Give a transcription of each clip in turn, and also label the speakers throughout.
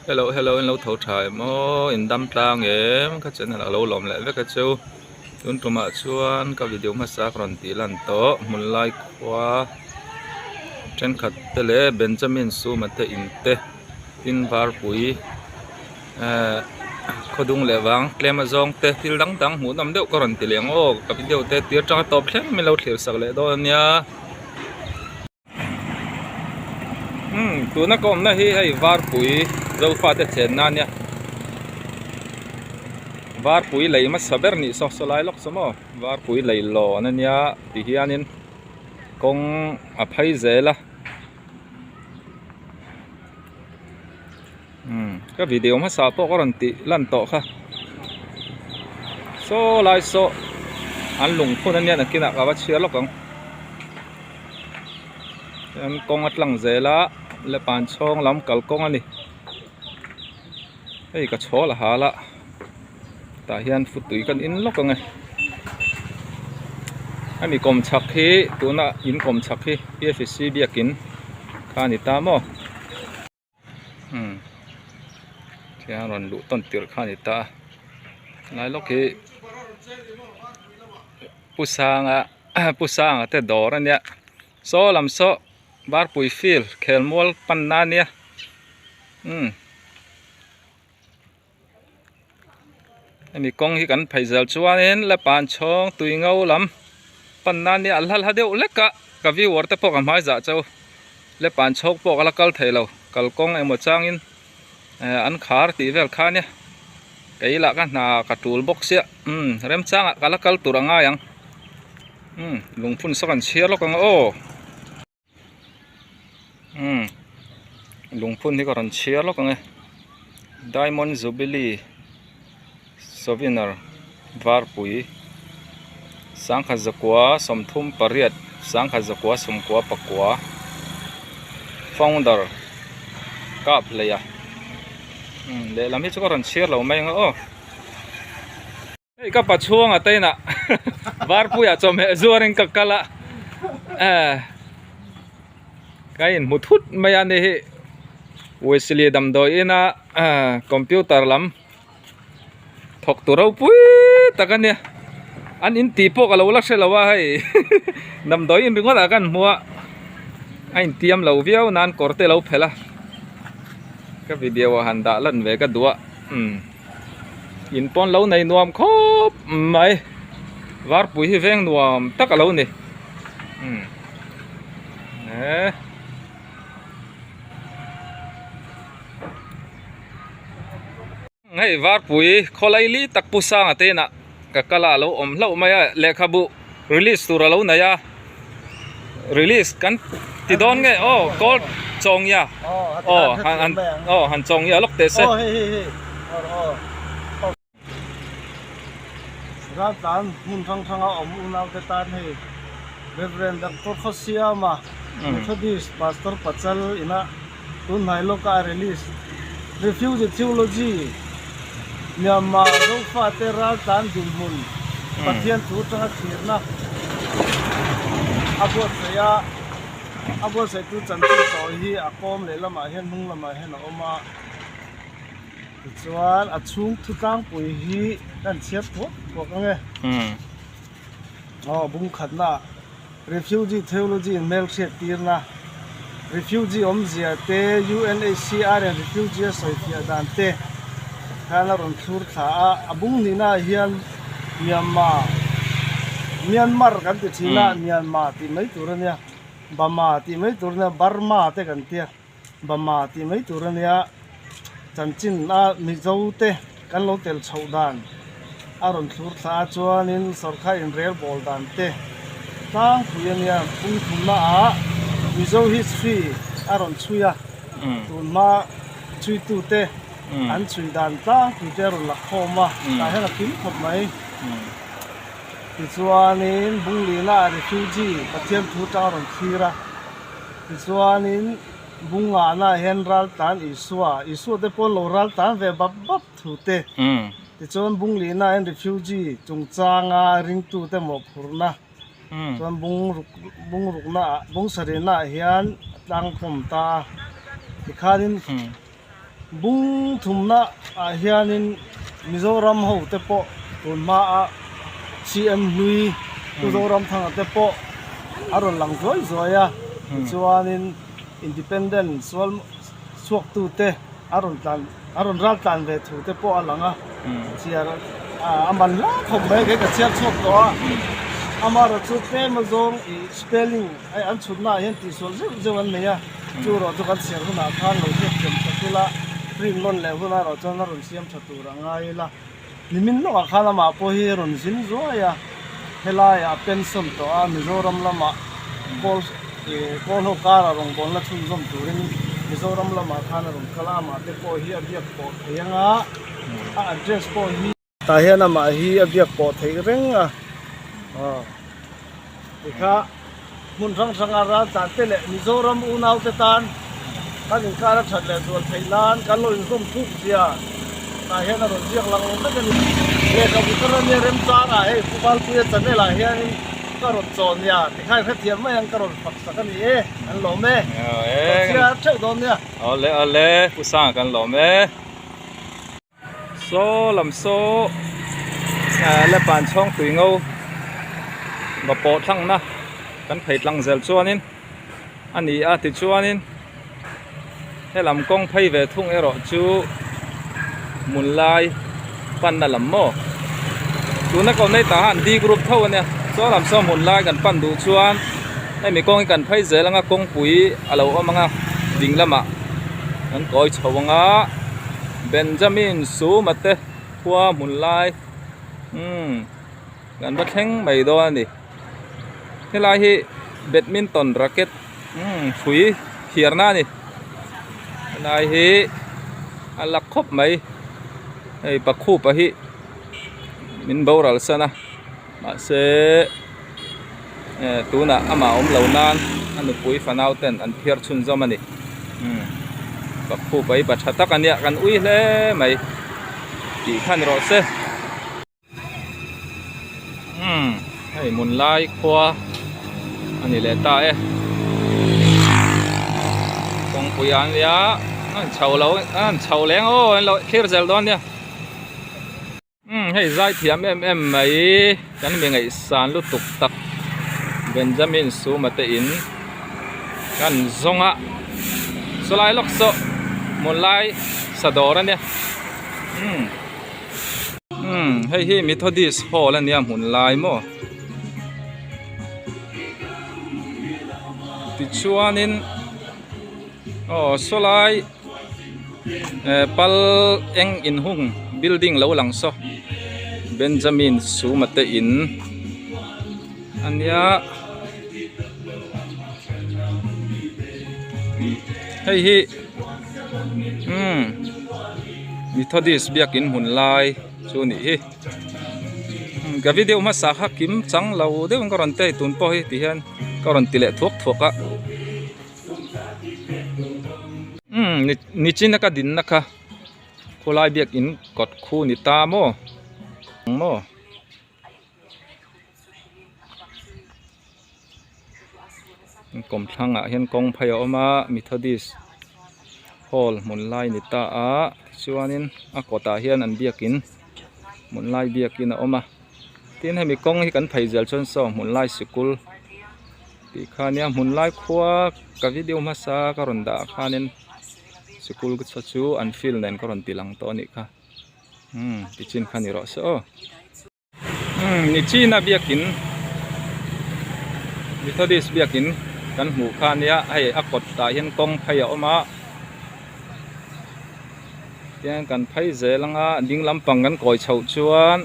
Speaker 1: Hello hello in lo tho tha em aw in dam tlang em ka channel a lo lawm leh vek a cheu tun tumah chuan ka video hmasa ka rawn tih lan tawh hmun lai khua thenkhat te leh Benjamin Suma te in te tin varpui ehh khawdung leh vang tlem a zawng te thil dang dang hmuh nawm deuh ka rawn ti leh ang aw ka video te tir tanga tawp thleng min lo thlir sak leh dawn a nia. Umm tuna ka awmna hi hei varpui zofate chenna ania varpui lei hmasa ber nih saw saw lai lawk saw maw varpui lei lawn ania ti hianin kawng a phei zel a umm ka video hmasa pawh ka rawn tih lan tawh kha saw lai saw an lungphun ania nakinah ka va chhiar lawk ang. Chuan kawng a tlang zel a lepan chhawng lam kalkawng a ni hei ka chhawl a hal a tah hian futui kan in lawk ang e hemi kawm chhak hi tuna in kawm chhak hi p f c biakin kha a ni ta maw. Umm thian rawn luh tawn tirh kha a ni ta a helai lawk hi pu sanga pu sanga te dawr a nia saw lam saw varpui field khelmual panna a nia umm hemi kawng hi kan phei zel chuanin la pan chhawng tui ngo lam panna nia a hla hla deuh hlek a ka viewer te pawh ka hmai zah chau la pan chhawng pawh ka la kal thei lo kalkawng emaw changin eh an khar tih vel kha ania kei lah ka hna ka tul bawk sia umm remchangah ka la kal tur a ngai ang umm lungphun saw kan chhiar lawk ang aw. Umm lungphun hi ka rawn chhiar lawk ang e diamond jubilee souvenir varpui sangkhat zakua sawmthum pariat sangkhat zakua sawmkua pakua founder kap hleih a umm lehlam hi chu ka rawn chhiar lo mai ang aw. Hei ka pa chhuanga te inah varpuiah chawhmeh zuarin ka kal a eh ka inhmu thut mai a ni hi Wesley damdawi ina computer lam thawk tu ropui tak a nia an in tih pawh ka lo la hre lo a hei damdawi in ringawt ah kan hmu a a intiam lo viau nan kawr te lo phelh a ka video ah han dah lan ve ka duh a umm. In pawn lo nei nuam khawp mai varpui hi veng nuam tak a lo ni umm eh hei varpui khawlai li tak pu sanga te inah ka kal a a lo awm hlauh mai a lehkhabu release tur a lo nei a release kan ti dawn nge aw kawl chawngya aw han han aw han chawngya lawk teh se.
Speaker 2: Raltlan hmun hrang hranga awm unaute tan hei Rev. Doctor Khawsiama Methodist Pastor Pachal ina tunhnai lawka a release Refugee Theology Myanmar Zofate raltlan dinhmun Pathian thu atanga thlirna a buatsaih a, a buatsaihtu chanchin sawi hi a kawm leh lamah hian hnung lamah hian a awm a. Tichuan a chhung thu tlangpui hi kan chhiar thuak thuak ang e. Aw bungkhatna Refugee Theology in hmelhriat tirna, Refugee awmzia te, UNHCR in refugee a sawifiah dan te khan a rawn thlur thla a. A bung hnihnaah hian Myanmar, Myanmar kan ti thin a, Myanmar tih mai tur a nia, Bama tih mai tur a nia, Burma te kan tia, Bama tih mai tur a nia. Chanchin a Mizo te kan lo tel chhoh dan a rawn thlur thla a chuanin sawrkar inrelbawl dan te tlangpui a nia pungthumna ah Mizo history a rawn chhui a tunhma chhuitu te an chhui dan tlangpui te a rawn la khawm a tah hian a kim khawp mai tichuanin Bunglina ah refugee Pathian thu tang a rawn thlir a tichuanin. Bungahna hian ral tlan Isua, Isua te pawh an lo ral tlan ve bap bap thu te. Tichuan Bunglihna hian refugee chungchanga ringtute mawhphurhna chuan bung bungrukna ah bung sarihna ah hian a tlangkawm ta a. Tikhanin Bung thumna ah hianin Mizoram ho te pawh tun hma a CM hlui Pu Zoramthanga te pawh a rawn lang zuai zuai a, tichuanin Independent sual chhuaktu te a rawn tlan a rawn ral tlan ve thu te pawh a lang a, chhiar a man hla khawp mai kei ka chhiar chhuak tawh a, amaherawhchu tlem azawng ih spelling an chhutna ah hian tihsual zeuh zeuh an nei a. Chu erawh chu kan chhiar hunah khan lo hriat thiam that ila, print lawn leh hunah erawh chuan a rawn siam tha tur a ngai ila. Nimin lawkah khan amah pawh hi rawn zin zuai a, helaiah a pension tawh a, Mizoram lamah kawl ih kawl ho karah rawngbawlna chhunzawm turin Mizoram lamah khan a rawn kal a, amah te pawh hi a biak pawh thei anga a address pawh hi. Tah hian amah hi a biak pawh theih reng a, aw tikha hmun hrang hranga raltlan te leh Mizoram unau te tan kan inkar a that leh zual theih nan kan lo inzawm thuk zia tah hian a rawn ziak lang vek a ni. Lehkhabu thar ania remchang ah hei Pu Valpuia channel ah hianin ka rawn chaw nia tikha i hrethiam mai ang ka rawn fak sak a ni e, an lawm e, lo chhiar theuh dawn nia.
Speaker 1: Awle awle Pu Sanga kan lawm e. Saw lam saw ah la pan chhawng tui ngo va pawh thlangna kan phei tlang zel chuanin a ni a tichuanin helam kawng phei ve thung erawh chu hmun lai panna lam maw tuna ka awm nei tah han D group tho ania saw lam saw hmun lai kan pan duh chuan hemi kawng hi kan phei zel anga kawngpui a lo awm anga ding lamah kan kawi chho anga. Benjamin Suma te khua hmun lai umm kan va thleng mai dawn a ni helai hi badminton racket umm hrui thiarna a ni helai hi a la khawp mai hei pakhupa hi min boral san a mahse eh tunah amah awm lo nan a nupui fanau ten an phiar chhunzawm a ni umm pakhupa hi pa tha tak a nia kan ui hle mai tih kha ni rawh se umm hei hmun lai khua a ni leh ta e kawngpui ah an nia an chho lo an chho leng aw an lo thlir zel dawn nia. Umm hei zai thiam em em mai kan mi ngaihsan lutuk tak Benjamin Suma te in kan zawng a sawlai lawk saw hmun lai sa dawr a nia umm umm hei hi Methodist hall a nia hmun lai maw tichuanin aw sawlai. Eh pal eng inhung building lo lang saw Benjamin Suma te in ania hei hi umm Methodist biakin hmun lai chu a nih hi ka video hmasa kha kim chang lo deuhin ka rawn tei tun pawh hi ti hian ka rawn ti leh thuak thuak a. Umm nichina ka dinna kha khawlai biakin kawt khu ni ta maw maw. Kawmthlang ah hian kawng phei a awm a Methodist hall hmun lai ni ta a tichuanin a kawtah hian an biakin hmun lai biakin a awm a tin hemi kawng hi kan phei zel chuan saw hmun lai sikul. Tih kha nia hmun lai khua ka video hmasa ka rawn dah khanin sikul saw chu an field nen ka rawn ti lang tawh a nih kha umm tichin kha ni rawh se aw umm nichina biakin Methodist biakin kan hmuh kha nia hei a kawt tah hian kawng phei a awm a tiang kan phei zel anga ding lampang kan kawi chhoh chuan.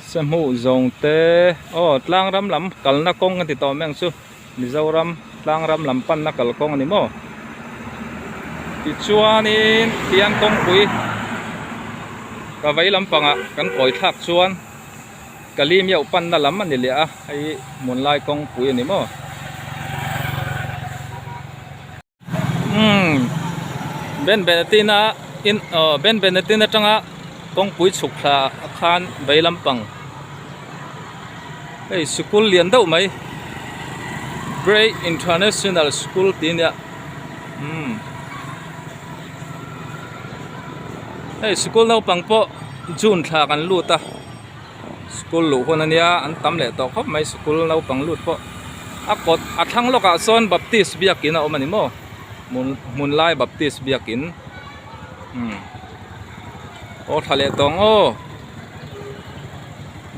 Speaker 1: Sahmuh zawng te aw tlang ram lam kalna kawng a ti tawh mai ang chu Mizoram tlang ram lam panna kal kawng a ni maw tichuanin tiang kawngpui ka vei lampangah kan kawi thlak chuan Kalimiauh panna lam a ni leh a hei hmun lai kawngpui a ni maw. Umm Ben Benatina in aw Ben Benatin atanga kawngpui chhuk thla ah khan vei lampang hei sikul lian deuh mai Great International School tih a nia umm. Hei sikul naupang pawh June thla kan lut a sikul luh hun ania an tam leh tawh khawp mai sikul naupang lut pawh a kawt a thlang lawkah sawn Baptist biakin a awm a ni maw hmun hmun lai Baptist biakin umm aw thla leh tawh ang aw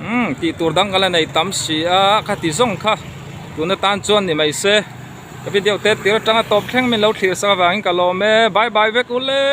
Speaker 1: umm tih tur dang ka la nei tam si a khati zawng kha tuna tan chuan ni mai se. Ka video te tir atanga tawp thleng min lo thlir sak avangin ka lawm e bye bye vek ule.